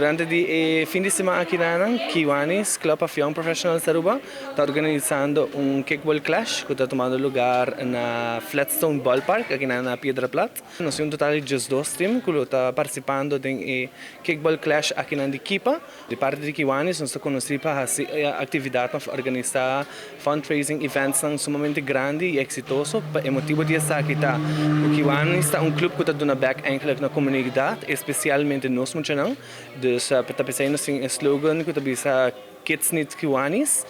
Durante di e fin di siman aki nan, Kiwanis Club of Young Professionals Aruba ta organisando un kickball clash cu ta tumando luga na Flatstone Ballpark aki na Piedra Plat. Nos tin un total di 12 team cu ta participando den e kickball clash aki na ekipo. Di parti di Kiwanis, nos ta conoci pa actividad pa organisa fundraising events sumamente grandi y exitoso. E motibo di esaki ta cu Kiwanis ta un club cu ta duna back eigenlijk na comunidad, especialmente nos muchanan. Dus ta pensando den slogan cu ta bisa "Kids Need Kiwanis".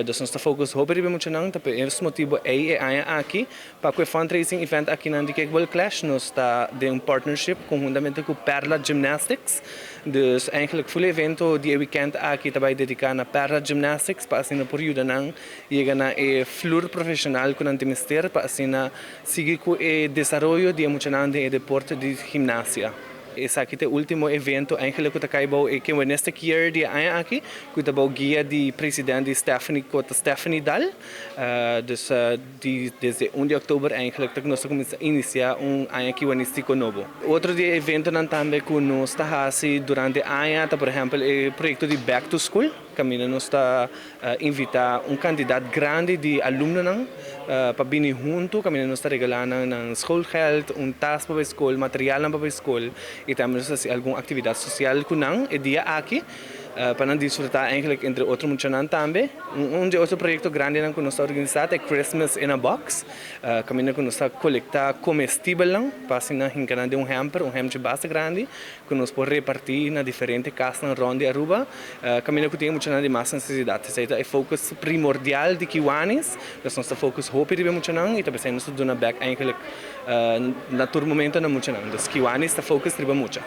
Dus nos ta focus hopi riba muchanan, ta e motibo ey e aña aki pa e fundraising event aki na Kickball Clash, nos ta den un partnership conhuntamente cu Perla Gymnastics. Dus eigenlijk full evento di weekend aki tambe dedica na Perla Gymnastics pa asina por yuda nan yega na e vloer profesional cu nan mester pa asina sigui cu e desaroyo di muchanan den deporte di gimnasia. Esaki ta e ultimo evento eigenlijk cu ta cay bou e Kiwanistic Year di aña aki, cu ta bou guia di presidente Stephanie Cota, Stephanie Dal. Dus desde 1 di october eigenlijk cu nos a cuminsa inicia un aña kiwanistico nobo. Otro di evento nan tambe cu nos ta haci durante aña ta, por ehempel, e proyecto di Back to School, caminda nos ta invita un cantidad grandi di alumno nan pa bini hunto, caminda nos ta regalando nan schoolgeld, un tas pa scol, material pa scol y tambe nos ta algun actividad social cu nan e dia aki pa nan disfruta eigenlijk entre otro muchanan tambe. Un di otro proyecto grandi cu nos ta organisa ta Christmas in a Box, caminda cu nos ta colecta comestibel nan, pa asina hinca den un hamper, un hamper basta grandi, cu nos por reparti na diferente cas rond di Aruba, caminda cu tin muchanan di mas necesidad. Esey ta e focus primordial di Kiwanis, dus nos ta focus hopi riba muchanan y tambe nos ta duna back eigenlijk na tur momento na muchanan. Dus Kiwanis ta focus riba mucha.